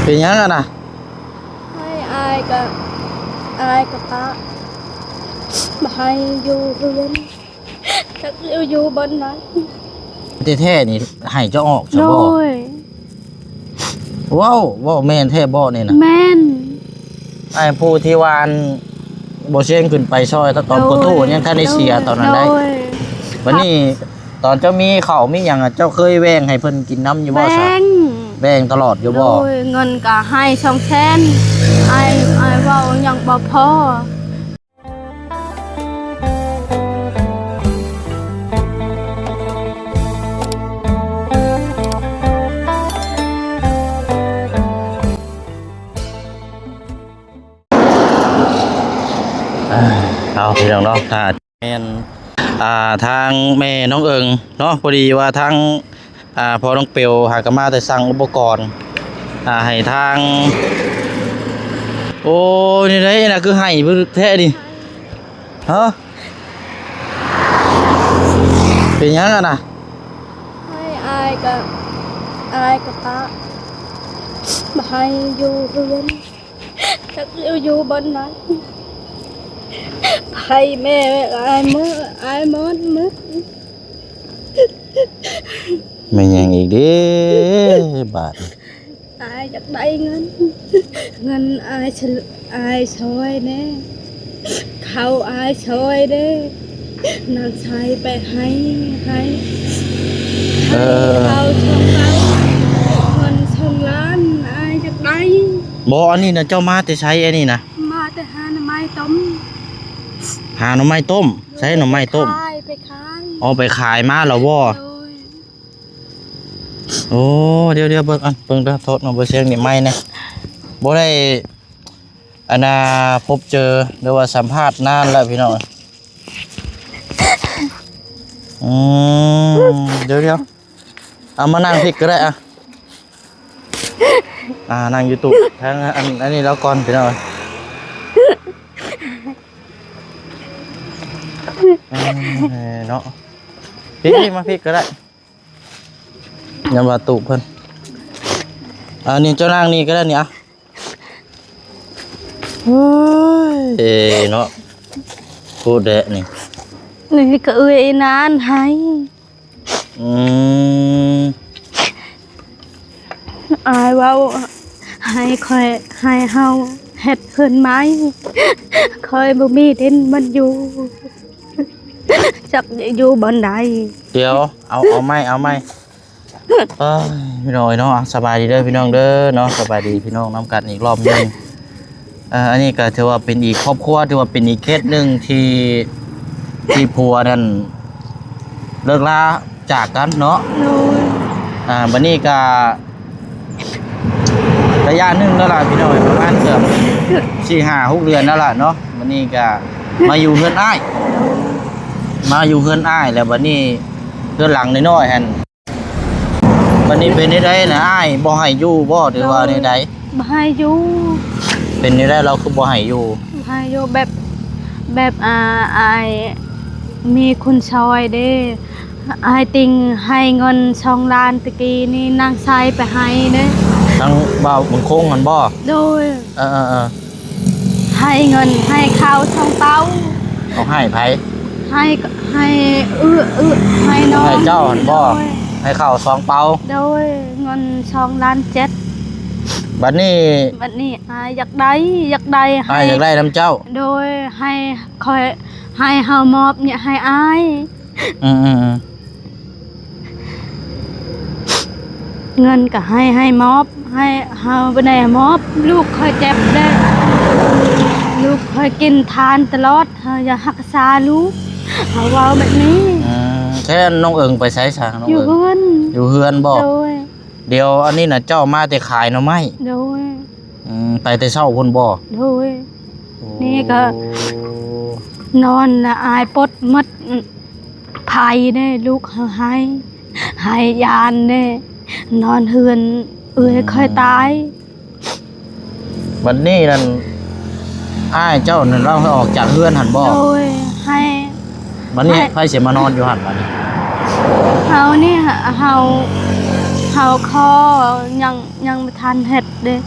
ເປັນຫຍັງຫັ້ນນະ? ໃຫ້ ອ້າຍກະ ອ້າຍກະປະ ບໍ່ໃຫ້ຢູ່ເຮືອນ ຈັກຢູ່ ຢູ່ບ່ອນໃດ. ແທ້ໆນີ້ໃຫ້ເຈົ້າອອກຊະບໍ່? ໂດຍ. ເວົ້າ ເວົ້າແມ່ນແທ້ບໍ່ນີ້ນະ? ແມ່ນ. ອ້າຍ ຜູ້ທີ່ວ່າອັນບໍ່ຊຽງຂຶ້ນໄປຊ່ອຍຕອນພໍ່ຕູ້ ໂດຍ ຍັງທັນໄດ້ເສຍຕອນນັ້ນໄດ໋. ໂດຍ. ບັດນີ້ຕອນເຈົ້າມີເຂົ້າມີຫຍັງ ເຈົ້າເຄີຍແບ່ງໃຫ້ເພິ່ນກິນນຳຢູ່ບໍ່ຊະ? ແບ່ງ ແບ່ງຕະຫຼອດຢູ່ບໍ່? ໂດຍ. ເງິນກະໃຫ້ສອງແສນ ອ້າຍ ອ້າຍເວົ້າຍັງບໍ່ພໍ. ເອົາ ພີ່ນ້ອງເນາະ ຖ້າແມ່ນ ອ່າ ທາງແມ່ນ້ອງເອີງເນາະ ພໍດີວ່າທາງ ອ່າ ພໍ່ນ້ອງເປວຫາກະມາແຕ່ສັ່ງອຸປະກອນ ອ່າ ໃຫ້ທາງ ໂອ້ຍ ນີ້ໄດ໋ນະ ຄືໃຫ້ບຶກແທ້ນີ້ ຮະ? ເປັນຫຍັງຫັ້ນນະ? ໃຫ້ ອ້າຍກະ ອ້າຍກະປະ ບໍ່ໃຫ້ຢູ່ເຮືອນ ຈັກຢູ່ ຢູ່ບ່ອນໃດ ໃຫ້ແມ່ ອ້າຍໝົດ ອ້າຍໝົດ ໝົດ. ແມ່ນຫຍັງອີກເດ້ບາດ? ອ້າຍຢາກໄດ້ເງິນ ເງິນອ້າຍ ຊ- ອ້າຍຊ່ອຍແດ່ ເຂົ້າອ້າຍຊ່ອຍແດ່ ນາງໄຊໄປໃຫ້ ໃຫ້ ເອີ ເຂົ້າຊ່ອງເກົ້າ ເງິນສອງລ້ານ ອ້າຍຢາກໄດ້. ບໍ່ ອັນນີ້ນະ ເຈົ້າມາແຕ່ໃສ ອັນນີ້ນະ? ມາແຕ່ຫາໜໍ່ໄມ້ຕົ້ມ. ຫາໜໍ່ໄມ້ຕົ້ມ? ໃສໜໍ່ໄມ້ຕົ້ມ? ໄປຂາຍ ໄປຂາຍ. ອໍ ໄປຂາຍມາແລ້ວບໍ່? ໂດຍ. ໂອ້ ດຽວໆ ເບິ່ງ ອັນ ເບິ່ງເດີ ໂທດເນາະ ບໍ່ຊຽງນີ້ໄມ້ນະ ບໍ່ໄດ້ ອັນນ່າ ພົບເຈີ ຫຼືວ່າສຳພາດນານແລ້ວ ພີ່ນ້ອງ. ອືມ ດຽວໆ ເອົາມານັ່ງພີ້ກະໄດ້ ອ່ະ ອ່າ ນັ່ງຢູ່ຕູ້ທາງ ອັນ ອັນນີ້ລາວກ່ອນ ພີ່ນ້ອງ. ເອີ ເນາະ ພີ້ໆ ມາພີ້ກະໄດ້. ຍາມວ່າຕຸເພິ່ນ ອັນນີ້ເຈົ້ານັ່ງນີ້ກະໄດ້ນີ້ ອ່ະ. ໂອ້ຍ ເນາະ ໂພດແດະນີ້ ນີ້ກະເອື້ອຍນານໃຫ້. ອືມ ອ້າຍເວົ້າໃຫ້ຂ້ອຍ ໃຫ້ເຮົາເຮັດເຮືອນໃໝ່ ຂ້ອຍບໍ່ມີດິນມັນຢູ່ ຈັກຢູ່ບ່ອນໃດ. ດຽວ ເອົາ ເອົາໃໝ່ ເອົາໃໝ່. ເອີຍ ພີ່ນ້ອງເອີຍເນາະ ສະບາຍດີເດີພີ່ນ້ອງເດີເນາະ ສະບາຍດີພີ່ນ້ອງນຳກັນອີກລອບໜຶ່ງ. ເອີ ອັນນີ້ກະຖືວ່າເປັນອີກຄອບຄົວ ຖືວ່າເປັນອີກເຄສໜຶ່ງທີ່ ທີ່ຜົວນັ້ນເລີກລາຈາກກັນເນາະ. ໂດຍ. ອ່າ ບັດນີ້ກະໄລຍະໜຶ່ງແລ້ວລະພີ່ນ້ອງເອີຍ ປະມານເກືອບສີ່ຫ້າຫົກເດືອນແລ້ວລະເນາະ. ບັດນີ້ກະມາຢູ່ເຮືອນອ້າຍ ມາຢູ່ເຮືອນອ້າຍ ແລ້ວບັດນີ້ເຮືອນຫຼັງນ້ອຍໆຫັ້ນ ບັດນີ້ເປັນແນວໃດນະ ອ້າຍບໍ່ໃຫ້ຢູ່ບໍ່ ຫຼືວ່າແນວໃດ? ບໍ່ໃຫ້ຢູ່. ເປັນແນວໃດລາວຄືບໍ່ໃຫ້ຢູ່? ບໍ່ໃຫ້ຢູ່ ແບບ ແບບ ອ່າ ອ້າຍມີຄົນຊ່ອຍເດ້ ອ້າຍຕິ່ງໃຫ້ເງິນສອງລ້ານຕະກີ້ນີ້ ນາງໄຊໄປໃຫ້ເດ້ ທາງບ່າວບຸນຄົງຫັ້ນບໍ່? ໂດຍ. ເອີໆໆ ໃຫ້ເງິນ ໃຫ້ເຂົ້າຊ່ອງເປົາ. ເອົາໃຫ້ໃຜ? ໃຫ້ ໃຫ້ເອື້ອຍ ເອື້ອຍ ໃຫ້ນ້ອງ ໃຫ້ເຈົ້າຫັ້ນບໍ່? ໂດຍ. ໃຫ້ເຂົ້າຊ່ອງເປົາ. ໂດຍ. ເງິນສອງລ້ານເຈັດ. ບັດນີ້ ບັດນີ້ອ້າຍຢາກໄດ້ ຢາກໄດ້ ອ້າຍຢາກໄດ້ນຳເຈົ້າ. ໂດຍ. ໃຫ້ຂ້ອຍ ໃຫ້ເຮົາມອບເນຍໃຫ້ອ້າຍ. ອືມໆໆ ເງິນກະໃຫ້ ໃຫ້ມອບ ໃຫ້ເຮົາບໍ່ໄດ້ມອບ ລູກຂ້ອຍເຈັບເດ້ ລູກຂ້ອຍກິນທານຕະຫຼອດ ເຮົາຢາກຮັກສາລູກ ເຮົາເວົ້າແບບນີ້. ອືມ ແທ້ນ້ອງເອີງໄປໃສຊະ? ນ້ອງເອີງ ຢູ່ເຮືອນ ຢູ່ເຮືອນບໍ່? ໂດຍ. ດຽວອັນນີ້ນະ ເຈົ້າມາແຕ່ຂາຍໜໍ່ໄມ້? ໂດຍ. ອືມ ໄປແຕ່ເຊົ້າພຸ້ນບໍ່? ໂດຍ. ໂອ້ ນີ້ກະນອນລະອາຍປົດໝົດ ໄພເດ້ ລູກເຮົາໄຫ້ ໄຫ້ຢ້ານເດ້ ນອນເຮືອນເອື້ອຍຂ້ອຍຕາຍ. ບັດນີ້ນັ້ນ ອ້າຍເຈົ້ານັ້ນລາວໃຫ້ອອກຈາກເຮືອນຫັ້ນບໍ່? ໂດຍ ໃຫ້. ບັດນີ້ໃຜຊິມານອນຢູ່ຫັ້ນບັດນີ້? ເຮົານີ້ ເຮົາ ເ ເຮົາຂໍ ຍັງ ຍັງບໍ່ທັນເຮັດເດ້. ອື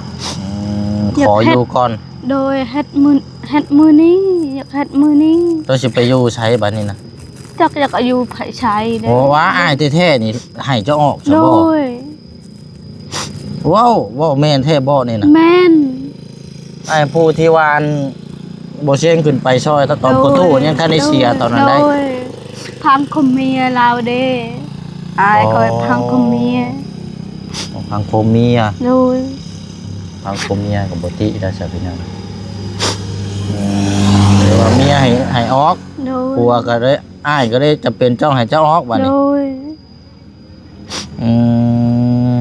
ມ ຂໍຢູ່ກ່ອນ. ໂດຍ ເຮັດມື້ ເຮັດມື້ນີ້ ຢາກເຮັດມື້ນີ້. ເຈົ້າຊິໄປຢູ່ໃສບາດນີ້ນະ? ຈັກຢາກຢູ່ໃຜໃສເດ້. ໂອ້ ວ່າອ້າຍແທ້ໆນີ້ໃຫ້ເຈົ້າອອກຊະບໍ່? ໂດຍ. ເວົ້າ ເວົ້າແມ່ນແທ້ບໍ່ນີ້ນະ? ແມ່ນ. ອ້າຍຜູ້ທີ່ວ່າອັນບໍ່ເຊັງຂຶ້ນໄປຊ່ອຍຕອນພໍ່ຕູ້ຍັງທັນໄດ້ເສຍຕອນນັ້ນໄດ໋. ໂດຍ ພັງຄົມເມຍລາວເດ້. ອ້າຍຂ້ອຍພັງຄົມເມຍ. ອໍ ພັງຄົມເມຍ. ໂດຍ. ພັງຄົມເມຍກໍບໍ່ຕິແລ້ວຊະພີ່ນ້ອງ. ອືມ ແຕ່ວ່າເມຍໃຫ້ ໃຫ້ອອກ. ໂດຍ. ຜົວກໍເລີຍ ອ້າຍກໍເລີຍຈຳເປັນຕ້ອງໃຫ້ເຈົ້າອອກບາດນີ້. ໂດຍ. ອືມ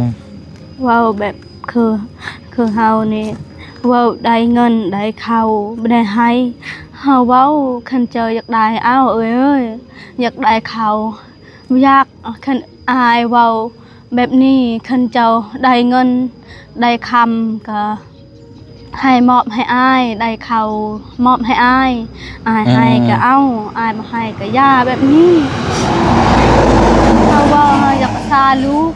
ເວົ້າແບບຄື ຄືເຮົານີ້ ເວົ້າໄດ້ເງິນໄດ້ເຂົ້າ ບໍ່ໄດ້ໃຫ້ ເຮົາເວົ້າ ຄັນເຈົ້າຢາກໄດ້ ອ້າວເອີຍເອີຍ ຢາກໄດ້ເຂົ້າ ຢາກ ຄັນອ້າຍເວົ້າແບບນີ້ ຄັນເຈົ້າໄດ້ເງິນໄດ້ຄຳກໍ ໃຫ້ມອບໃຫ້ອ້າຍ ໄດ້ເຂົ້າມອບໃຫ້ອ້າຍ ອ້າຍໃຫ້ກໍເອົາ ອືມ ອ້າຍບໍ່ໃຫ້ກໍຢ່າ ແບບນີ້. ເຮົາເວົ້າ ເຮົາຢາກຮັກສາລູກ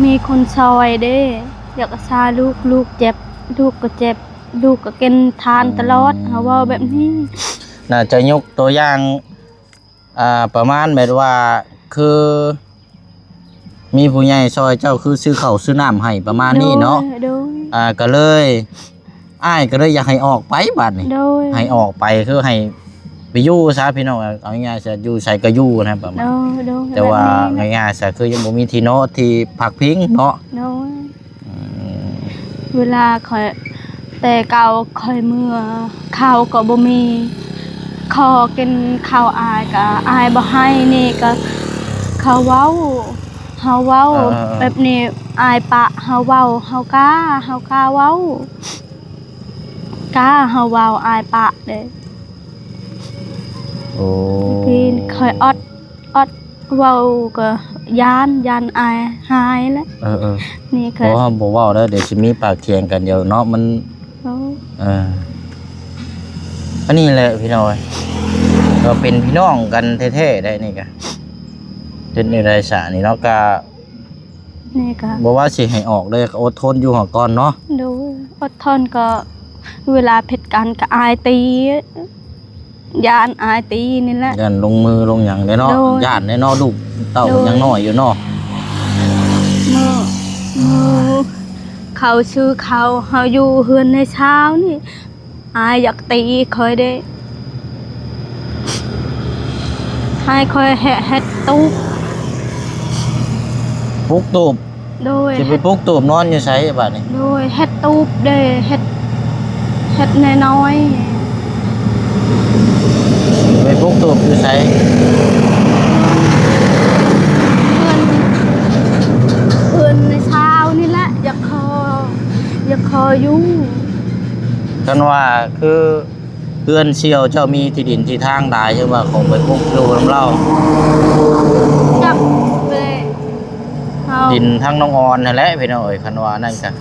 ມີຄົນຊ່ອຍເດ້ ຢາກຮັກສາລູກ ລູກເຈັບ ລູກກໍເຈັບ ລູກກໍກິນທານຕະຫຼອດ ອືມ ເຮົາເວົ້າແບບນີ້. ໜ້າຈະຍົກຕົວຢ່າງ ອ່າ ປະມານແບບວ່າ ຄືມີຜູ້ໃຫຍ່ຊ່ອຍເຈົ້າ ຄືຊື້ເຂົ້າຊື້ນ້ຳໃຫ້ ປະມານນີ້ເນາະ. ໂດຍ ໂດຍ. ອ່າ ກໍເລີຍ ອ້າຍກໍເລີຍຢາກໃຫ້ອອກໄປບາດນີ້. ໂດຍ. ໃຫ້ອອກໄປ ຄືໃຫ້ໄປຢູ່ຊະ ພີ່ນ້ອງ ເອົາງ່າຍໆຊະ ຢູ່ໃສກໍຢູ່ນະ ປະມານ. ໂດຍ ໂດຍ. ແຕ່ວ່າ ແບບນີ້ນະ ງ່າຍໆຊະ ຄືຍັງບໍ່ມີທີ່ເນາະ ທີ່ພັກພິງເນາະ. ໂດຍ. ອືມ ເວລາຂ້ອຍ ແຕ່ເກົ່າຂ້ອຍເມືອ ເຂົ້າກໍບໍ່ມີ ຂໍກິນເຂົ້າອ້າຍກໍອ້າຍບໍ່ໃຫ້ ນີ້ກໍເຂົາເວົ້າ ເຮົາເວົ້າ ເອີ ເອີ ເອີ ແບບນີ້ ອ້າຍປະ ເຮົາເວົ້າ ເຮົາກ້າ ເຮົາກ້າເວົ້າ ກ້າ ເຮົາເວົ້າ ອ້າຍປະເດ້. ໂອ້ ກີ້ຂ້ອຍອອດ ອອດເວົ້າກໍຢ້ານ ຢ້ານອາຍຫາຍແຫຼະ. ເອີໆ ນີ້ກໍ ບໍ່ ບໍ່ເວົ້າແລ້ວ ດຽວຊິມີປາກຖຽງກັນ ດຽວເນາະ ມັນ ໂອ້ ເອີ ອັນນີ້ແຫຼະພີ່ນ້ອງເອີຍ ກໍເປັນພີ່ນ້ອງກັນແທ້ໆໄດ໋ນີ້ກະ ເປັນແນວໃດສະນີ້ເນາະ ກະ ນີ້ກະ ບໍ່ວ່າຊິໃຫ້ອອກເລີຍ ກໍອົດທົນຢູ່ຫັ້ນກ່ອນເນາະ. ໂດຍ ອົດທົນ ກໍເວລາຜິດກັນກໍອາຍຕີ ຢ້ານອາຍຕີນີ້ແຫຼະ ຢ້ານລົງມືລົງຫຍັງເດ້ເນາະ. ໂດຍ ຢ້ານເດ້ເນາະ ລູກເຕົ້າ ໂດຍ ຍັງນ້ອຍຢູ່ເນາະ. ມື້ ມື້ເຂົາຊື້ເຂົ້າ ເຮົາຢູ່ເຮືອນໃນຊາວນີ້ ອາຍຢາກຕີຂ້ອຍເດ້ ໃຫ້ຂ້ອຍເຮັດ ເຮັດຕູບ ປຸກຕູບ. ໂດຍ ຊິໄປປຸກຕູບນອນຢູ່ໃສບາດນີ້? ໂດຍ ເຮັດຕູບເດ້ ເຮັດ ເຮັດນ້ອຍໆ. ໄປປຸກຕູບຢູ່ໃສ? ເຮືອນ ເຮືອນໃນຊາວນີ້ແຫຼະ ຢາກຂໍ ຢາກຂໍຢູ່. ຄັນວ່າຄື ເຮືອນສ່ຽວເຈົ້າມີທີ່ດິນທີ່ທາງຫຼາຍ ຫຼືວ່າຂອງໄປປຸກຢູ່ນຳລາວ? ຈັກແຫຼະ ເຮົາ ດິນທາງນ້ອງອອນຫັ້ນແຫຼະພີ່ນ້ອງເອີຍ ຄັນວ່ານັ້ນກະ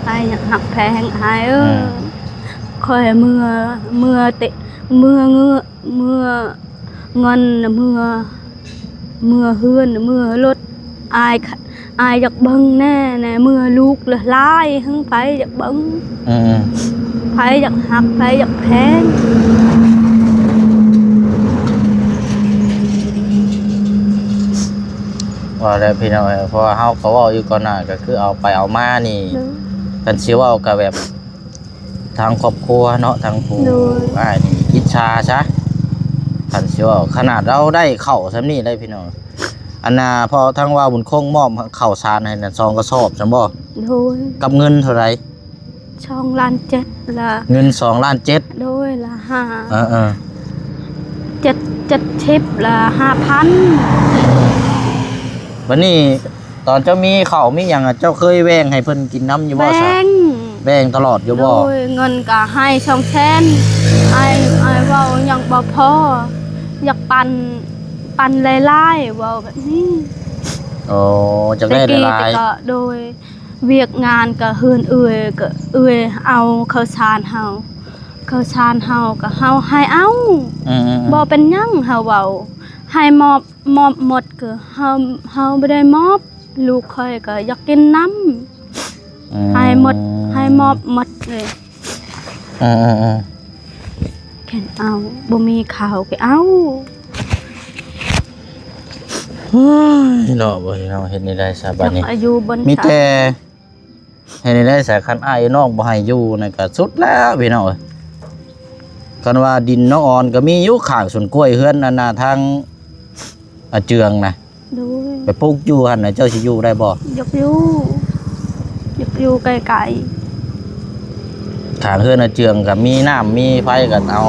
ອ້າຍຢາກຮັກແພງ ອ້າຍເອີຍ. ອືມ ຂ້ອຍເມືອ ເມືອເຕະ ເມືອເງືອ ເມືອເງິນ ເມືອ ເມືອເຮືອນ ເມືອລົດ ອາຍ ອາຍຢາກເບິ່ງແດ່ ແນ່ ເມືອລູກຫຼາຍໆ ຫຶງໃຜຢາກເບິ່ງ? ອືມ ໃຜຢາກຮັກ ໃຜຢາກແພງ? ວ່າແລ້ວພີ່ນ້ອງເອີຍ ເພາະວ່າເຮົາກໍເວົ້າຢູ່ກ່ອນໜ້າ ກໍຄືເອົາໄປເອົາມານີ້ ໂດຍ ຄັນຊິເວົ້າກໍແບບ ທາງຄອບຄົວເນາະ ທາງຜູ້ ໂດຍ ອ້າຍນີ້ອິດສາຊະ ຄັນຊິເວົ້າ ຂະໜາດລາວໄດ້ເຂົ້າສ່ຳນີ້ໄດ໋ພີ່ນ້ອງ. ອັນນ່າ ເພາະທາງວ່າບຸນຄົງມອບເຂົ້າສານໃຫ້ນັ້ນ ສອງກະສອບຊັ້ນບໍ່? ໂດຍ ກັບເງິນເທົ່າໃດ? ສອງລ້ານເຈັດລະ ເງິນສອງລ້ານເຈັດ ໂດຍ ລະຫ້າ ເອີໆ ເຈັດ ເຈັດສິບລະຫ້າພັນ. ບັດນີ້ ຕອນເຈົ້າມີເຂົ້າມີຫຍັງ ເຈົ້າເຄີຍແບ່ງໃຫ້ເພິ່ນກິນນຳຢູ່ບໍ່ຊະ? ແບ່ງ ແບ່ງຕະຫຼອດຢູ່ບໍ່? ໂດຍ ເງິນກໍໃຫ້ສອງແສນ ອ້າຍ ອ້າຍເວົ້າຍັງບໍ່ພໍ ຢາກປັນ ປັນຫຼາຍໆ ເວົ້າແບບນີ້. ໂອ້ ຢາກໄດ້ຫຼາຍໆ ແຕ່ກີ້ກໍ ໂດຍ ວຽກງານກໍເຮືອນເອື້ອຍ ກໍເອື້ອຍເອົາເຂົ້າສານເຮົາ ເຂົາສານເຮົາກໍເຮົາໃຫ້ເອົາ ອືມໆໆ ບໍ່ເປັນຫຍັງ ເຮົາເວົ້າ ໃຫ້ມອບ ມອບໝົດ ກໍເຮົາ ເຮົາບໍ່ໄດ້ມອບ ລູກຂ້ອຍກໍຢາກກິນນ້ຳ ອືມ ໃຫ້ໝົດ ໃຫ້ມອບໝົດເລີຍ ເອີໆໆ ແຄ່ນເອົາ ບໍ່ມີເຂົ້າກໍເອົາ ໂອ້ຍເນາະ ບໍ່ເຮັດແນວໃດຊະບາດນີ້ ອາຍຸບໍ່ ມີແຕ່ ເຮັດແນວໃດຊະ ຄັນອ້າຍນ້ອງບໍ່ໃຫ້ຢູ່ນັ້ນກະສຸດແລ້ວພີ່ນ້ອງເອີຍ. ຄັນວ່າດິນນ້ອງອອນກໍມີຢູ່ຂ້າງສວນກ້ວຍເຮືອນອັນນ່າ ທາງອາເຈືອງນະ ໂດຍ ໄປປູກຢູ່ຫັ້ນນະ ເຈົ້າຊິຢູ່ໄດ້ບໍ່? ຢາກຢູ່ ຢາກຢູ່ໄກໆ. ຂ້າງເຮືອນອາເຈືອງກໍມີນ້ຳມີໄຟ ກໍເອົາ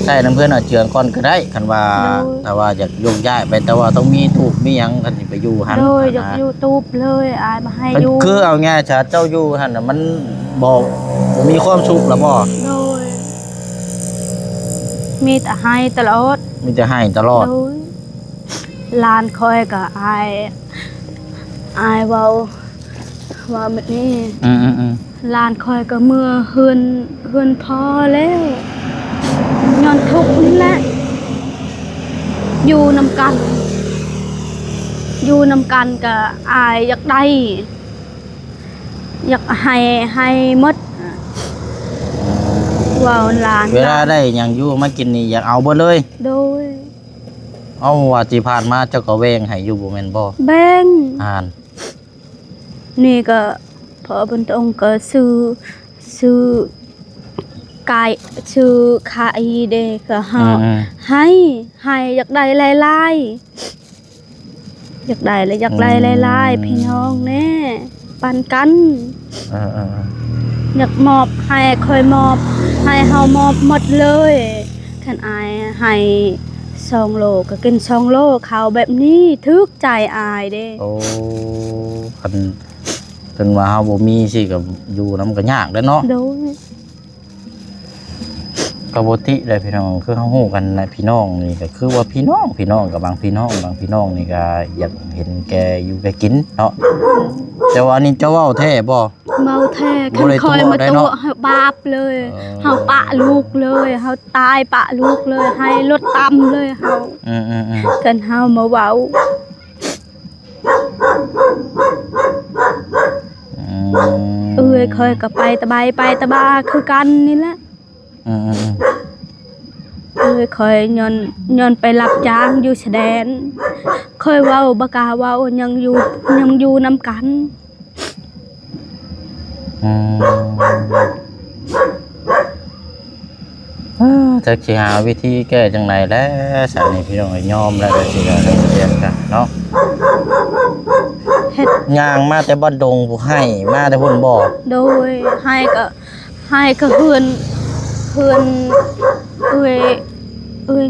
ໃຊ້ນຳເຮືອນອາເຈືອງກ່ອນກໍໄດ້ ຄັນວ່າ ໂດຍ ຖ້າວ່າຢາກໂຍກຍ້າຍໄປ ແຕ່ວ່າຕ້ອງມີຕູບມີຫຍັງ ຄັນຊິໄປຢູ່ຫັ້ນ ໂດຍ ຫັ້ນນະ ຢາກຢູ່ຕູບເລີຍ ອ້າຍບໍ່ໃຫ້ຢູ່ ຄືເອົາງ່າຍຊະ ເຈົ້າຢູ່ຫັ້ນນະ ມັນບໍ່ ບໍ່ມີຄວາມສຸກລະບໍ່? ໂດຍ ມີແຕ່ໄຫ້ຕະຫຼອດ ມີແຕ່ໄຫ້ຕະຫຼອດ ໂດຍ ຫຼານຂ້ອຍກໍອາຍ ອາຍເວົ້າ ເວົ້າແບບນີ້ ອືມໆໆ ຫຼານຂ້ອຍກໍເມືອເຮືອນ ເຮືອນພໍ່ແລ້ວ ຍ້ອນທຸກນີ້ແຫຼະ ຢູ່ນຳກັນ ຢູ່ນຳກັນກໍອາຍຢາກໄດ້ ຢາກໃຫ້ ໃຫ້ໝົດ ເວົ້າຫຼານ ເວລາໄດ້ຫຍັງຢູ່ມາກິນນີ້ ຢາກເອົາເບິດເລີຍ ໂດຍ ເອົາ ວ່າທີ່ຜ່ານມາເຈົ້າກໍແບ່ງໃຫ້ຢູ່ບໍ່ແມ່ນບໍ່? ແບ່ງ ອ່ານ ນີ້ກໍພໍ່ບຸນຕົງກໍຊື້ ຊື້ກາຍ ຊື້ຂາຍເດ້ ກໍເຮົາ ອືມໆ ໃຫ້ ໃຫ້ ຢາກໄດ້ຫຼາຍໆ ຢາກໄດ້ແລະ ຢາກໄດ້ ອືມ ຫຼາຍໆ ພີ່ນ້ອງແດ່ ປັນກັນ ເອີໆໆ ຢາກມອບໃຫ້ ຂ້ອຍມອບໃຫ້ ເຮົາມອບໝົດເລີຍ ຄັນອາຍໃຫ້ສອງໂລ ກໍກິນສອງໂລ ເຂົ້າແບບນີ້ຖືກໃຈອາຍເດ້ ໂອ້ ຄັນເພິ່ນວ່າເຮົາບໍ່ມີຊີ້ ກໍຢູ່ນຳກໍຍາກແຫຼະເນາະ ໂດຍ ກໍບໍ່ຕິໄດ໋ພີ່ນ້ອງ ຄືເຮົາຮູ້ກັນນະ ພີ່ນ້ອງນີ້ກໍຄືວ່າພີ່ນ້ອງ ພີ່ນ້ອງກັບບາງພີ່ນ້ອງ ບາງພີ່ນ້ອງນີ້ກໍຢາກເຫັນແກ່ຢູ່ແກ່ກິນເນາະ ແຕ່ວ່າອັນນີ້ເຈົ້າເວົ້າແທ້ບໍ່? ເວົ້າແທ້ ບໍ່ໄດ້ຕົວະໃດເນາະ ຄັນຂ້ອຍມາຕົວະ ເຮົາບາບເລີຍ ເອີ ເຮົາປະລູກເລີຍ ເຮົາຕາຍປະລູກເລີຍ ໃຫ້ລົດຕຳເລີຍເຮົາ ອືມໆໆ ຄັນເຮົາມາເວົ້າ ອືມ ເອື້ອຍຂ້ອຍກໍໄປຕະໄບໄປຕະບາຄືກັນນີ້ແຫຼະ ອືມໆໆ ເອື້ອຍຂ້ອຍຍ້ອນ ຍ້ອນໄປຮັບຈ້າງຢູ່ຊາຍແດນ ຂ້ອຍເວົ້າບໍ່ກ້າເວົ້າ ຍັງຢູ່ ຍັງຢູ່ນຳກັນ ອືມ ເອີ ຈັກຊິຫາວິທີແກ້ຈັ່ງໃດແລ້ວ ສານີ້ພີ່ນ້ອງເອີຍ ຍອມແລ້ວ ກໍຊິວ່າຈັ່ງໃດກັນເນາະ ເຮັດ ຍ່າງມາແຕ່ບ້ານດົງຜູ້ໃຫ້ ມາແຕ່ພຸ້ນບໍ່? ໂດຍ ໃຫ້ກໍ ໃຫ້ກໍເຮືອນ ເຮືອນເອື້ອຍ ເອື້ອຍ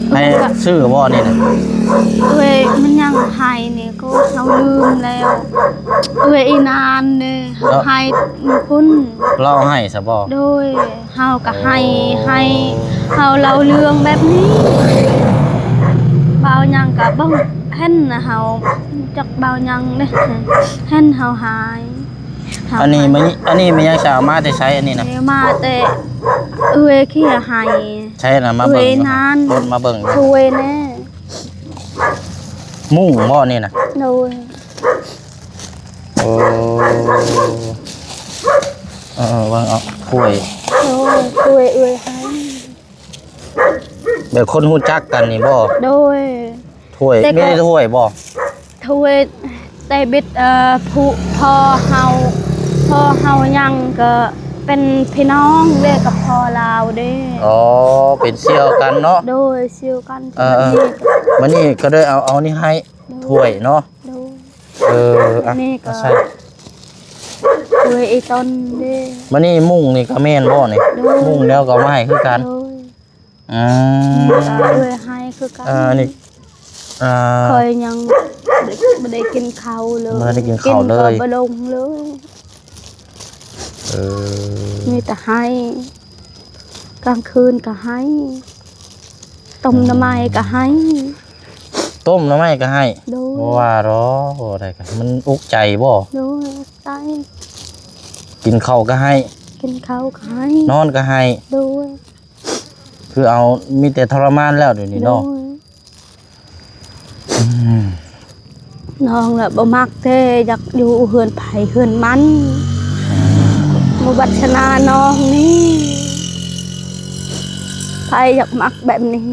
ໃຫ້ຊື້ບໍ່ນີ້ນະ? ເອື້ອຍ ມັນຍັງໃຫ້ນີ້ ກໍເຮົາລືມແລ້ວ ເອື້ອຍອີນານນີ້ ເຮົາໃຫ້ຢູ່ພຸ້ນ ລາວໃຫ້ຊະບໍ່? ໂດຍ ເຮົາກໍໃຫ້ ໂອ້ ໃຫ້ ເຮົາເລົ່າເລື່ອງແບບນີ້ ເວົ້າຫຍັງກໍບໍ່ເຫັນນະ ເຮົາຈັກເວົ້າຫຍັງເດ້ ເຫັນເຮົາຫາຍ ເຮົາ ອັນນີ້ມັນ ອັນນີ້ແມ່ນຫຍັງ ຈະເອົາມາແຕ່ໃສ ອັນນີ້ນະ? ເອົາມາແຕ່ເອື້ອຍເຄຍໃຫ້ ໃສນະ ມາເບິ່ງ ເອື້ອຍນານ ກົດມາເບິ່ງ ຊ່ວຍແດ່ ມຸ້ງບໍ່ນີ້ນະ? ໂດຍ ໂອ້ ເອີໆ ເບິ່ງເອົາ ຖ້ວຍ ໂດຍ ຖ້ວຍເອື້ອຍໃຫ້ ແບບຄົນຮູ້ຈັກກັນນີ້ບໍ່? ໂດຍ ຖ້ວຍ ແຕ່ກໍ ມີຖ້ວຍບໍ່? ຖ້ວຍ ແຕ່ບິດ ເອີ ຜູ້ ພໍ່ເຮົາ ພໍ່ເຮົາຍັງກໍເປັນພີ່ນ້ອງເດ້ກັບພໍ່ລາວເດ້ ອໍ ເປັນສ່ຽວກັນເນາະ ໂດຍ ສ່ຽວກັນ ເອີໆ ມື້ນີ້ກໍເລີຍເອົາ ເອົານີ້ໃຫ້ ໂດຍ ຖ້ວຍເນາະ ໂດຍ ເອີ ອ່ະ ນີ້ກໍ ເອົາໃສ່ ໂດຍ ອີ່ຕົນເດ້ ບາດນີ້ມຸ້ງນີ້ກໍແມ່ນບໍ່ນີ້? ໂດຍ ມຸ້ງແລ້ວກໍເອົາມາໃຫ້ຄືກັນ ໂດຍ ອືມ ເອື້ອຍໃຫ້ຄືກັນ ເອີ ນີ້ ເອີ ຂ້ອຍຍັງບໍ່ໄດ້ ບໍ່ໄດ້ກິນເຂົ້າເລີຍ ບໍ່ໄດ້ກິນເຂົ້າເລີຍ ກິນກໍບໍ່ລົງເລີຍ ເອີ ມີແຕ່ໃຫ້ ກາງຄືນກໍໃຫ້ ຕົ້ມໜໍ່ໄມ້ກໍໃຫ້ ຕົ້ມໜໍ່ໄມ້ກໍໃຫ້ ໂດຍ ບໍ່ວ່າດອກ ບໍ່ໄດ້ກໍ ມັນອຸກໃຈບໍ່? ໂດຍ ໃສ່ ກິນເຂົ້າກໍໃຫ້ ກິນເຂົ້າກໍໃຫ້ ນອນກໍໃຫ້ ໂດຍ ຄືເອົາ ມີແຕ່ທໍລະມານແລ້ວດຽວນີ້ເນາະ ໂດຍ ອືມ ນ້ອງລະບໍ່ມັກແທ້ ຢາກຢູ່ເຮືອນໃຜເຮືອນມັນ ອືມ ບໍ່ວັດສະໜານ້ອງນີ້ ໃຜຢາກມັກແບບນີ້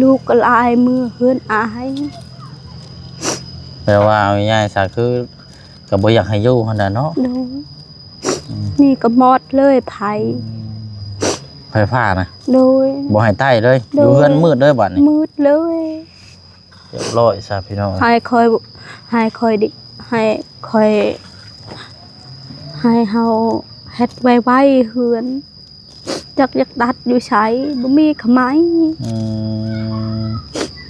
ລູກກໍຫຼາຍ ເມືອເຮືອນອາຍ ແປວ່າເອົາງ່າຍໆຊະ ຄືກໍບໍ່ຢາກໃຫ້ຢູ່ຫັ້ນນະເນາະ ໂດຍ ອືມ ນີ້ກໍມອດເລີຍໄຟ ອືມ ໄຟຟ້ານະ ໂດຍ ບໍ່ໃຫ້ໃຕ້ເລີຍ ໂດຍ ຢູ່ເຮືອນມືດເລີຍບາດນີ້ ມືດເລີຍ ຮຽບຮ້ອຍຊະພີ່ນ້ອງ ໃຫ້ຂ້ອຍ ໃຫ້ຂ້ອຍດິ ໃຫ້ຂ້ອຍ ໃຫ້ເຮົາເຮັດໄວໆເຮືອນ ຈັກຢາກຕັດຢູ່ໃສ ບໍ່ມີຂະໄໝ ອືມ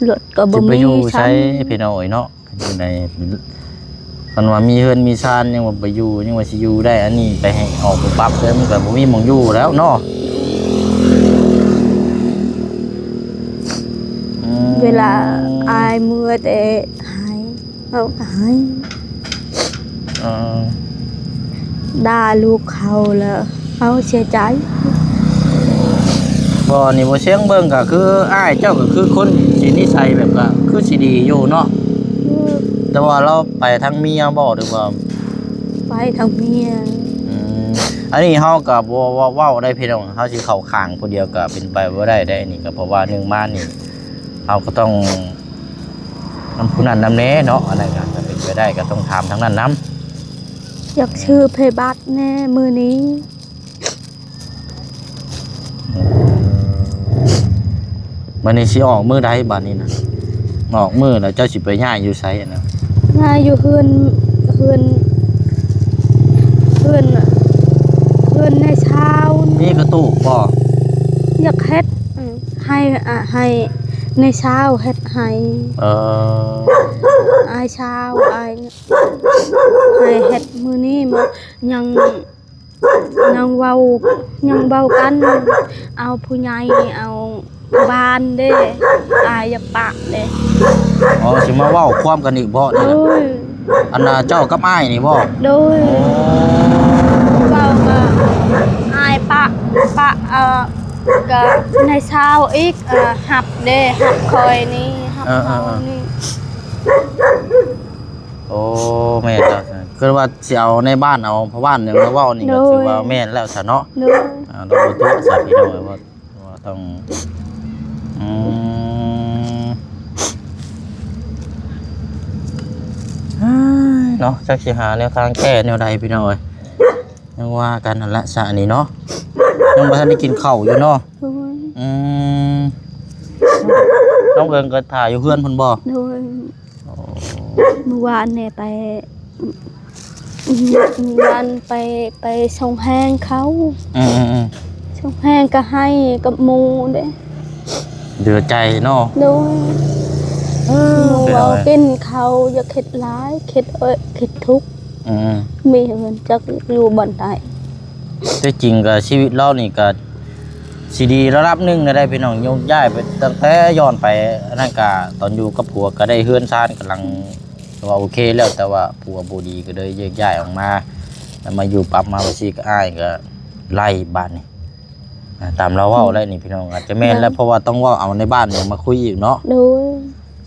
ລົດກໍບໍ່ມີ ຊິໄປຢູ່ໃສ ຊ້ຳ ພີ່ນ້ອງເອີຍເນາະ ຈັ່ງໃດ ຄັນວ່າມີເຮືອນມີຊານຍັງວ່າໄປຢູ່ ຍັງວ່າຊິຢູ່ໄດ້ ອັນນີ້ໄປໃຫ້ອອກໄປປັບເດີ ມັນກໍບໍ່ມີໝ່ອງຢູ່ແລ້ວເນາະ ອືມ ເວລາອ້າຍເມືອແຕ່ໄຫ້ ເຮົາກໍໄຫ້ ເອີ ດ່າລູກເຂົາແລ້ວເຮົາເສຍໃຈ ບໍ່ ນີ້ບໍ່ຊຽງເບິ່ງກໍຄືອ້າຍເຈົ້າກໍຄືຄົນຊິນິໄສແບບກໍຄືຊິດີຢູ່ເນາະ ອືມ ແຕ່ວ່າລາວໄປທາງເມຍບໍ່ ຫຼືວ່າ ໄປທາງເມຍ ອືມ ອັນນີ້ເຮົາກໍບໍ່ເວົ້າ ເວົ້າໄດ້ພີ່ນ້ອງ ເຮົາຊິເຂົ້າຂ້າງຜູ້ດຽວກໍເປັນໄປບໍ່ໄດ້ເດ້ ອັນນີ້ກໍເພາະວ່າໜຶ່ງມານີ້ ເຮົາກໍຕ້ອງນຳຜູ້ນັ້ນນຳແດ່ເນາະ ອັນນັ້ນກໍຖ້າເປັນໄປໄດ້ກໍຕ້ອງຖາມທາງນັ້ນນຳ ຢາກຊື້ໄຟບັດແດ່ມື້ນີ້ ບັດນີ້ຊິອອກມື້ໃດບັດນີ້ນະ ອອກມື້ແລ້ວເຈົ້າຊິໄປຍ້າຍຢູ່ໃສຫັ້ນນະ ຍ້າຍຢູ່ເຮືອນ ເຮືອນ ເຮືອນ ເຮືອນນາຍຊາວ ມີກະຕູບບໍ່ ຢາກເຮັດ ໃຫ້ ໃຫ້ນາຍຊາວເຮັດໃຫ້ ເອີ ອ້າຍຊາວ ອ້າຍ ໃຫ້ເຮັດມື້ນີ້ ຍັງ ຍັງເວົ້າ ຍັງເວົ້າກັນ ເອົາຜູ້ໃຫຍ່ ເອົາບ້ານເດ້ ອ້າຍຢາກປະເດ້ ອໍ ຊິມາເວົ້າຄວາມກັນອີກບໍ່ນີ້ ໂດຍ ອັນນ່າເຈົ້າກັບອ້າຍນີ້ບໍ່ ໂດຍ ໂອ້ ເວົ້າກໍອ້າຍປະ ປະ ເອີ ກໍນາຍຊາວອີກ ເອີ ຮັບເດ້ ຮັບຂ້ອຍນີ້ ຮັບເຮົານີ້ ໂອ້ ແມ່ນແລ້ວ ຄືວ່າຊິເອົາໃນບ້ານ ເອົາພໍ່ບ້ານຫຍັງມາເວົ້ານີ້ ໂດຍ ກໍຖືວ່າແມ່ນແລ້ວຊະເນາະ ໂດຍ ອ່າ ລາວບໍ່ຕົວະຊະ ພີ່ນ້ອງເອີຍ ວ່າ ວ່າຕ້ອງ ອືມ ເນາະ ຈັກຊິຫາແນວທາງແກ້ແນວໃດ ພີ່ນ້ອງເອີຍ ຍັງວ່າກັນຫັ້ນລະຊະ ອັນນີ້ເນາະ ຍັງບໍ່ທັນໄດ້ກິນເຂົ້າຢູ່ເນາະ ໂດຍ ອືມ ນ້ອງເອີງກໍຖ້າຢູ່ເຮືອນພຸ້ນບໍ່ ໂດຍ ອໍ ມື້ວານນີ້ໄປ ມື້ວານໄປ ໄປສົ່ງແຮງເຂົາ ອືມໆໆ ສົ່ງແຮງກໍໄຫ້ກັບໝູ່ເດ້ ເຫຼືອໃຈເນາະ ໂດຍ ເອີ ໝູ່ເວົ້າ ເປັນຫຍັງ ກິນເຂົ້າ ຢ່າຄິດຫຼາຍ ຄິດ ເອີ ຄິດທຸກ ອືມ ມີເງິນຈັກຢູ່ບ່ອນໃດ ແທ້ຈິງກໍຊີວິດລາວນີ້ກໍຊິດີລະດັບໜຶ່ງແລ້ວເດ້ພີ່ນ້ອງ ໂຍກຍ້າຍໄປ ຕັ້ງແຕ່ຍ້ອນໄປ ອັນນັ້ນກໍຕອນຢູ່ກັບຜົວກໍໄດ້ເຮືອນຊານກຳລັງ ວ່າໂອເຄແລ້ວ ແຕ່ວ່າຜົວບໍ່ດີກໍເລີຍແຍກຍ້າຍອອກມາ ແລ້ວມາຢູ່ປັບມາວ່າຊີ້ກັບອ້າຍກໍໄລ່ບາດນີ້ ອ່າ ຕາມລາວເວົ້າແລ້ວນີ້ພີ່ນ້ອງ ອາດຈະແມ່ນແລ້ວ ເພາະວ່າຕ້ອງເວົ້າເອົາໃນບ້ານນີ້ມາຄຸຍອີກເນາະ ໂດຍ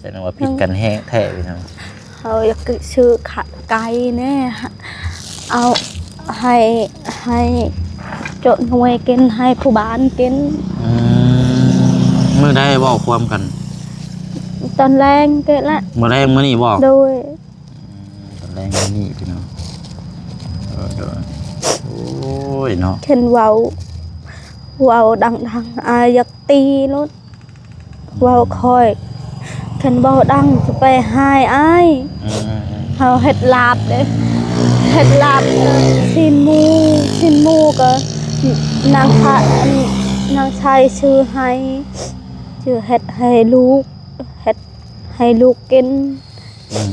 ສະແດງວ່າຜິດກັນແຮງແທ້ພີ່ນ້ອງ ເຮົາຢາກຊື້ຂາ ໄກ່ແດ່ ເອົາໃຫ້ ໃຫ້ເຈົ້າໜ່ວຍກິນ ໃຫ້ຜູ້ບ້ານກິນ ອືມ ມື້ໃດເວົ້າຄວາມກັນ ຕອນແລງເກະລະ ມື້ແລງມື້ນີ້ບໍ່ ໂດຍ ອືມ ຕອນແລງມື້ນີ້ພີ່ນ້ອງ ໂດຍ ໂດຍ ໂອ້ຍເນາະ ຄັນເວົ້າ ເວົ້າດັງໆ ອາ ຢາກຕີໂລດ ເວົ້າຄ່ອຍ ຄັນເວົ້າດັງຈະໄປຮ້າຍອ້າຍ ອືມໆໆ ເຮົາເຮັດລາບເດ້ ເຮັດລາບ ເອີ ຊີ້ນໝູ ຊີ້ນໝູກໍນາງຊາຍ ອັນ ນາງຊາຍຊື້ໃຫ້ ຈະເຮັດໃຫ້ລູກ ເຮັດໃຫ້ລູກກິນ ອືມ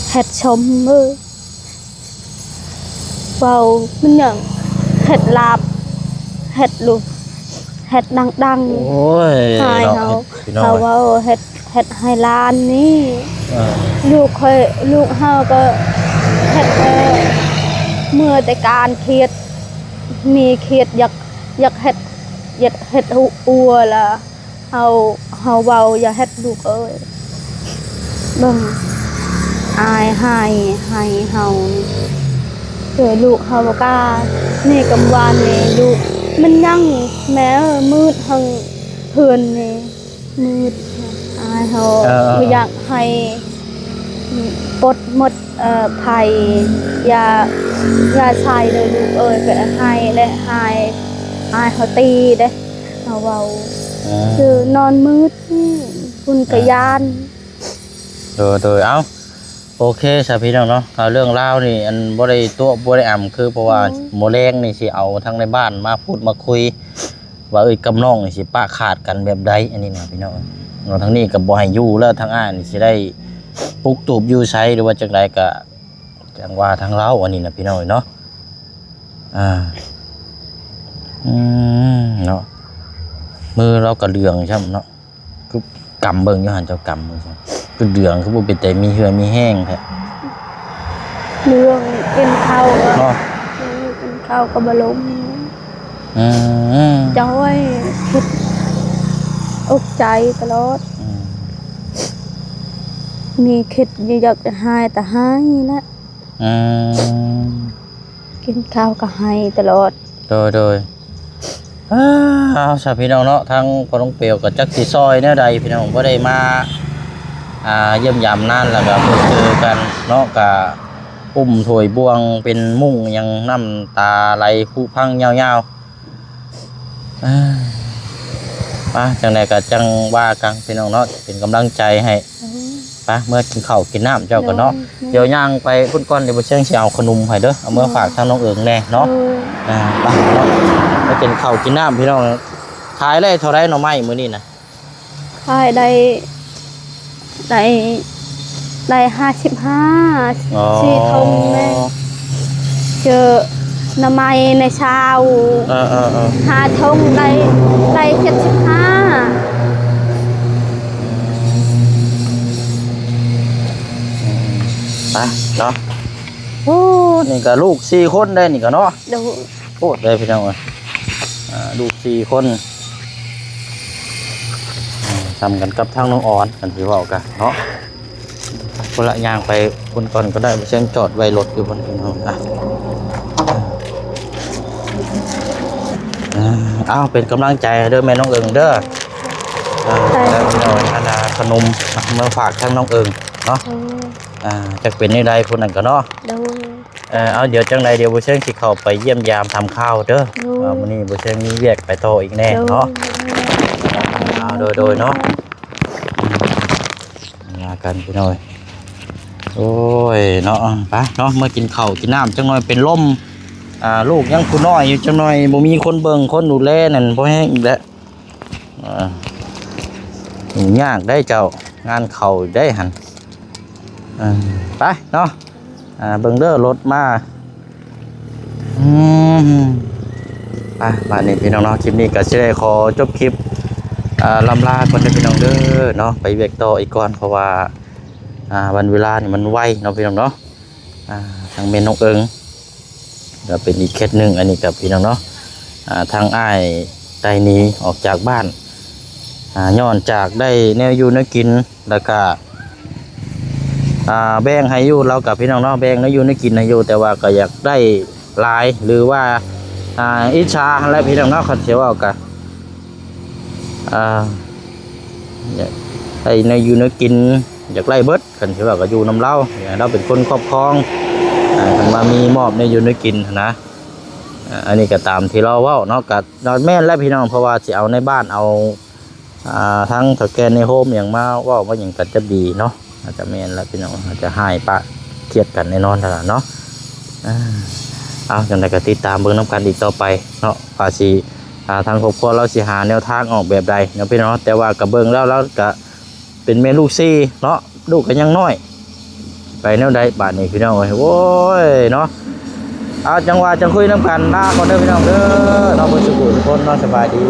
ໆ ເຮັດຊົມເອີຍ ເວົ້າມັນຫຍັງ ເຮັດລາບ ເຮັດລູກ ເຮັດດັງໆ ໂອ້ຍ ໃຫ້ເຮົາ ເນາະ ພີ່ນ້ອງ ເຮົາເວົ້າເຮັດ ເຮັດໃຫ້ຫຼານນີ້ ເອີ ລູກຂ້ອຍ ລູກເຮົາກໍເຮັດ ເອີ ເມື່ອແຕ່ການຄຽດ ມີຄຽດຢາກ ຢາກເຮັດ ຢາກເຮັດຫົວລະ ເຮົາ ເຮົາເວົ້າ ຢ່າເຮັດລູກເອີຍ ເບິ່ງ ອາຍໃຫ້ ໃຫ້ເຮົານີ້ ເອີ ລູກເຮົາບໍ່ກ້າ ນີ້ກຳວານນີ້ລູກ ມັນຍັງ ແມ່ເອີຍ ມືດຫັ້ນ ເຮືອນນີ້ມືດ ອາຍເຮົາ ເອີໆໆ ບໍ່ຢາກໃຫ້ປົດໝົດ ເອີ ໄພ ຢ່າ ຢ່າໃສ່ເດີລູກເອີຍ ໄປໃຫ້ແລະ ໃຫ້ ອາຍເຮົາຕີເດ້ ເຮົາເວົ້າ ເອີ ຄືນອນມືດ ເພິ່ນກະຢ້ານ ໂດຍ ໂດຍ ເອົ້າ ໂອເຄຊະພີ່ນ້ອງເນາະ ເອົາເລື່ອງລາວນີ້ ອັນບໍ່ໄດ້ຕົວະບໍ່ໄດ້ອຳ ຄືເພາະວ່າ ໂດຍ ມື້ແລງນີ້ຊິເອົາທາງໃນບ້ານມາພູດມາຄຸຍ ວ່າເອີຍກັບນ້ອງນີ້ຊິປະຂາດກັນແບບໃດ ອັນນີ້ນະພີ່ນ້ອງເນາະ ທາງນີ້ກໍບໍ່ໃຫ້ຢູ່ແລ້ວ ທາງອ້າຍນີ້ຊິໄດ້ປຸກຕູບຢູ່ໃສ ຫຼືວ່າຈັ່ງໃດກໍຈັ່ງວ່າທາງລາວ ອັນນີ້ນະພີ່ນ້ອງເນາະ ອ່າ ອືມ ເນາະ ມືລາວກໍເຫຼືອງຊ້ຳເນາະ ຄືກຳເບິ່ງຢູ່ຫັ້ນ ເຈົ້າກຳເບິ່ງຊັ້ນ ຄືເດືອງ ຄືບໍ່ເປັນແຕ່ມີເຫື່ອມີແຮງແທ້ ເລື່ອງກິນເຂົ້າກໍ ເນາະ ກິນເຂົ້າກໍບໍ່ລົງ ອືມ ຈ້ອຍ ຄິດອົກໃຈຕະຫຼອດ ອືມ ມີຄິດຢູ່ຢາກຈະຮ້າຍ ແຕ່ຮ້າຍແຫຼະ ອືມ ກິນເຂົ້າກໍໄຫ້ຕະຫຼອດ ໂດຍ ໂດຍ ອ້າວ ເອົາຊະພີ່ນ້ອງເນາະ ທາງພໍ່ນ້ອງເປວກໍຈັກຊິຊ່ອຍແນວໃດພີ່ນ້ອງ ບໍ່ໄດ້ມາ ອ່າ ຢ້ຽມຢາມນານ ແລ້ວກໍພົບເຈີກັນເນາະ ກໍອຸ້ມຖ້ວຍບ່ວງເປັນມຸ້ງຫຍັງ ນ້ຳຕາໄຫຼຜຸພັງຍາວໆ ອ່າ ໄປ ຈັ່ງໃດກໍຈັ່ງວ່າກັນພີ່ນ້ອງເນາະ ເປັນກຳລັງໃຈໃຫ້ ໂດຍ ໄປ ເມືອກິນເຂົ້າກິນນ້ຳເຈົ້າກ່ອນເນາະ ໂດຍ ດຽວຍ່າງໄປພຸ້ນກ່ອນ ດຽວບໍ່ຊຽງຊິເອົາຂະໜົມໃຫ້ເດີ ເອົາເມືອ ໂດຍ ຝາກທາງນ້ອງເອີງແດ່ເນາະ ໂດຍ ອ່າ ໄປເນາະ ໄປກິນເຂົ້າກິນນ້ຳພີ່ນ້ອງ ຂາຍໄດ້ເທົ່າໃດໜໍ່ໄມ້ມື້ນີ້ນະ? ຂາຍໄດ້ ໄດ້ ໄດ້ຫ້າສິບຫ້າ ອໍ ສີ່ຖົງແມ່ນ ເຈີໜໍ່ໄມ້ໃນຊາວ ເອີໆໆ ຫ້າຖົງໄດ້ ໄດ້ເຈັດສິບຫ້າ ອືມ ໄປເນາະ ໂອ້ ນີ້ກໍລູກສີ່ຄົນໄດ໋ນີ້ກໍເນາະ ໂດຍ ໂພດເດ້ພີ່ນ້ອງເອີຍ ອ່າ ລູກສີ່ຄົນ ອ່າ ສ່ຳກັນກັບທາງນ້ອງອອນ ຄັນຊິເວົ້າກະເນາະ ພຸ້ນລະ ຍ່າງໄປພຸ້ນກ່ອນກໍໄດ້ ບໍ່ຊຽງຈອດໄວ້ລົດຢູ່ພຸ້ນ ພີ່ນ້ອງ ອ່ະ ອ່າ ເອົາ ເປັນກຳລັງໃຈໃຫ້ເດີແມ່ນ້ອງເອີງເດີ ອ່າ ແລ້ວພີ່ນ້ອງ ອັນນ່າ ຂະໜົມ ອ່ະ ມາຝາກທາງນ້ອງເອີງເນາະ ໂດຍ ອ່າ ຈັກເປັນແນວໃດພຸ້ນນັ້ນກໍເນາະ ໂດຍ ເອີ ເອົາ ດຽວຈັ່ງໃດ ດຽວບໍ່ຊຽງຊິເຂົ້າໄປຢ້ຽມຢາມຖາມຂ່າວເດີ ໂດຍ ວ່າມື້ນີ້ບໍ່ຊຽງມີວຽກໄປຕໍ່ອີກແດ່ເນາະ ໂດຍ ເອົາ ໂດຍ ໂດຍເນາະ ວ່າກັນພີ່ນ້ອງ ໂອ້ຍເນາະ ໄປເນາະ ເມືອກິນເຂົ້າກິນນ້ຳຈັກໜ່ອຍ ເປັນລົມ ອ່າ ລູກຍັງຜູ້ນ້ອຍຢູ່ ຈັກໜ່ອຍບໍ່ມີຄົນເບິ່ງຄົນດູແລນັ້ນ ບໍ່ແຮງອີກແລ້ວ ອ່າ ຫຍຸ້ງຍາກໄດ໋ເຈົ້າ ງານເຂົ້າອີກໄດ໋ຫັ້ນ ເອີ ໄປເນາະ ອ່າ ເບິ່ງເດີລົດມາ ອືມ ໄປ ບາດນີ້ພີ່ນ້ອງເນາະ ຄລິບນີ້ກໍຊິໄດ້ຂໍຈົບຄລິບ ອ່າ ລ່ຳລາກ່ອນເດີພີ່ນ້ອງເດີເນາະ ໄປວຽກຕໍ່ອີກກ່ອນ ເພາະວ່າ ອ່າ ວັນເວລານີ້ມັນໄວເນາະພີ່ນ້ອງເນາະ ອ່າ ທາງແມ່ນ້ອງເອີງ ກໍເປັນອີກເຄສໜຶ່ງ ອັນນີ້ກໍພີ່ນ້ອງເນາະ ອ່າ ທາງອ້າຍໄດ້ໜີອອກຈາກບ້ານ ອ່າ ຍ້ອນຈາກໄດ້ແນວຢູ່ແນວກິນ ແລ້ວກະ ອ່າ ແບ່ງໃຫ້ຢູ່ ລາວກະ ພີ່ນ້ອງເນາະ ແບ່ງແນວຢູ່ແນວກິນໃຫ້ຢູ່ ແຕ່ວ່າກໍຢາກໄດ້ຫຼາຍ ຫຼືວ່າ ອ່າ ອິດສາຫັ້ນແຫຼະ ພີ່ນ້ອງເນາະ ຄັນຊິເວົ້າກະ ອ່າ ຢາກໄດ້ແນວຢູ່ແນວກິນ ຢາກໄດ້ເບິດ ຄັນຊິວ່າກໍຢູ່ນຳລາວ ໃຫ້ລາວເປັນຄົນຄອບຄອງ ອ່າ ຄັນວ່າມີມອບແນວຢູ່ແນວກິນຫັ້ນນະ ອ່າ ອັນນີ້ກໍຕາມທີ່ລາວເວົ້າເນາະ ກໍແມ່ນແຫຼະພີ່ນ້ອງ ເພາະວ່າຊິເອົາໃນບ້ານ ເອົາ ອ່າ ທາງເຖົ້າແກ່ໃນໂຮມຫຍັງມາເວົ້າມາຫຍັງກັນຈະດີເນາະ ອາດຈະແມ່ນແຫຼະພີ່ນ້ອງ ອາດຈະຮ້າຍປະຄຽດກັນແນ່ນອນຫັ້ນລະເນາະ ອ່າ ເອົາ ຈັ່ງໃດກໍຕິດຕາມເບິ່ງນຳກັນອີກຕໍ່ໄປເນາະ ວ່າຊິ ອ່າ ທາງຄອບຄົວລາວຊິຫາແນວທາງອອກແບບໃດເນາະພີ່ນ້ອງເນາະ ແຕ່ວ່າກໍເບິ່ງແລ້ວ ລາວກໍ ເປັນແມ່ລູກສີ່ເນາະ ລູກກໍຍັງນ້ອຍ ໄປແນວໃດບາດນີ້ພີ່ນ້ອງເອີຍ ໂອ້ຍເນາະ ເອົາ ຈັ່ງວ່າຈັ່ງຄຸຍນຳກັນ ລາກ່ອນເດີພີ່ນ້ອງເດີເນາະ ເບິດສູ່ຜູ້ທຸກຄົນເນາະ ສະບາຍດີ.